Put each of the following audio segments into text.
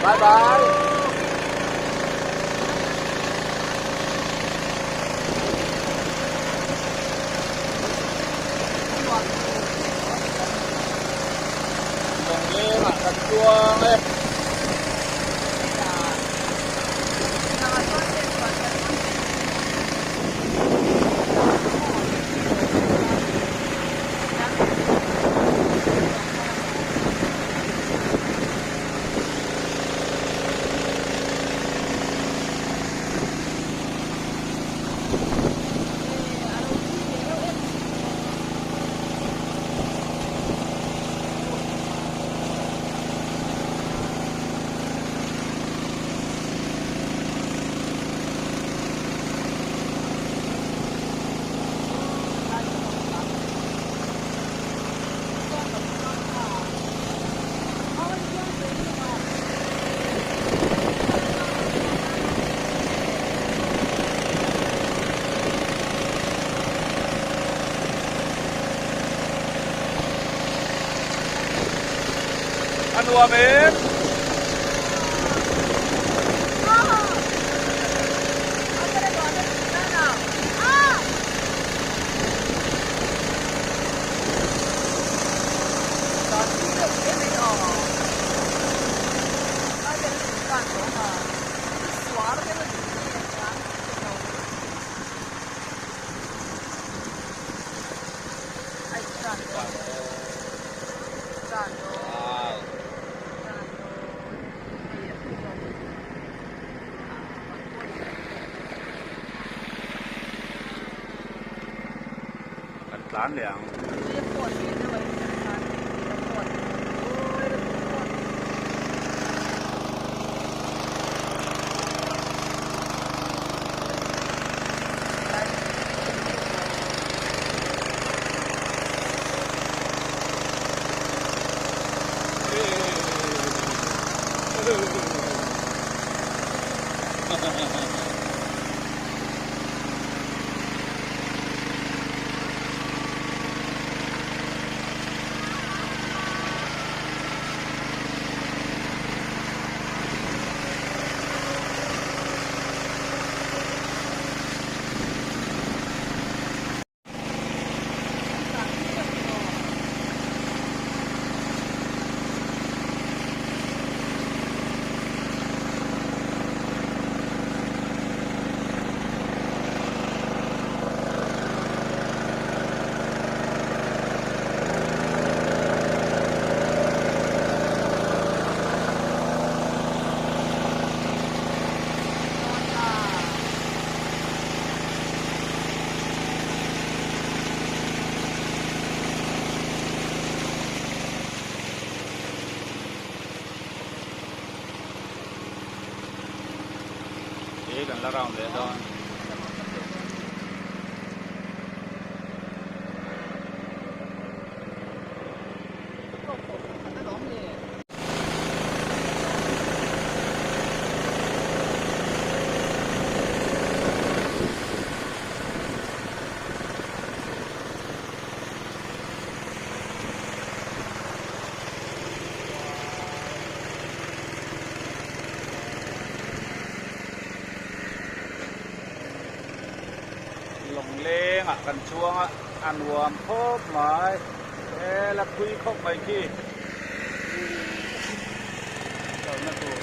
Bye bye. Lawng lengah kan chuang e. A nuam em? Kan tlan leh ang. He kan la round leh dawn. Lawnglengah kan chuang a, a nuam khawp mai. He la thui khawp mai khi. Kalna tur.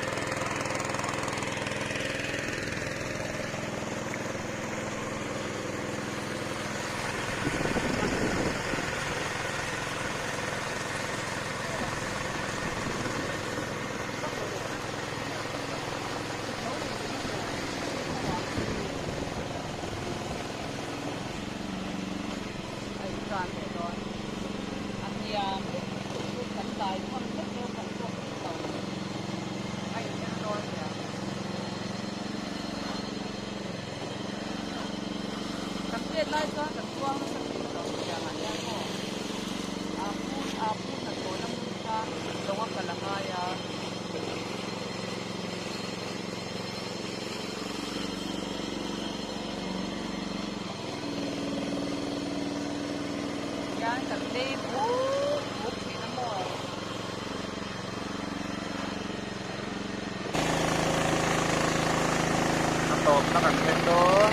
Awmna kan thleng dawn.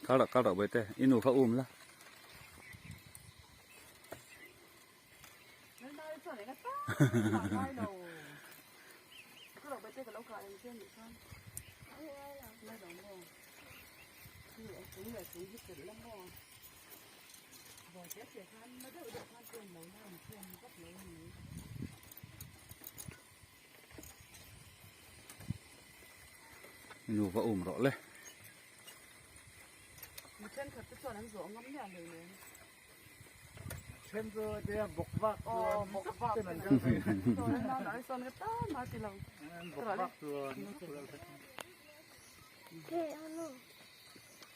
Kal rawh kal rawh bawihte i nu kha um la. Nu va um rawh le. Mi thenkhat te chuan an zawh ngam miah hlei nen. Then chu tia bawk vak chuan bawk vak ten an kal thei. Ai sawn ka tan a ti lo. Bawk vak chuan.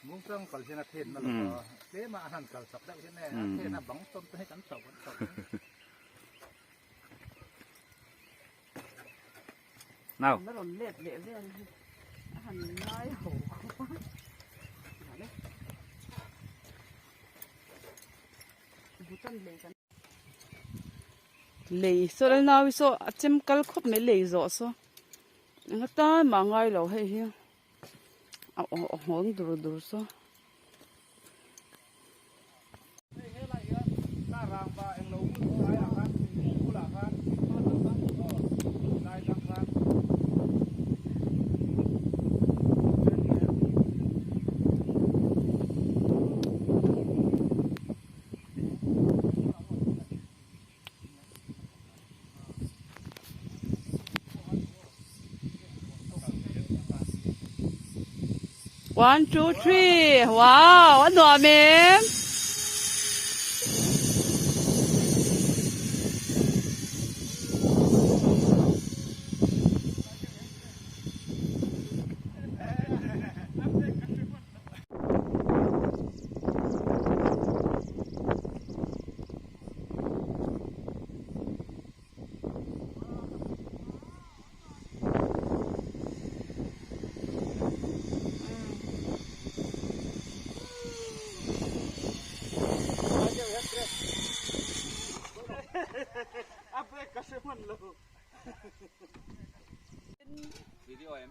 Mungchang kal hian a then na lo a. Tlem a a han kal chak deuh hian e a then a bang tawn te hi kan chauh kan chauh. Nau. An rawn let leh vel hi a han ngai ho khawp a. Butan lei kan lei saw lal nau hi saw a chem kal khawp mai lei zawh saw eng atan mah a ngai lo hei hi a nghawng dur dur saw. One, two, three. Wow, a nuam em? Video em.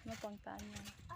Naupang tan nia.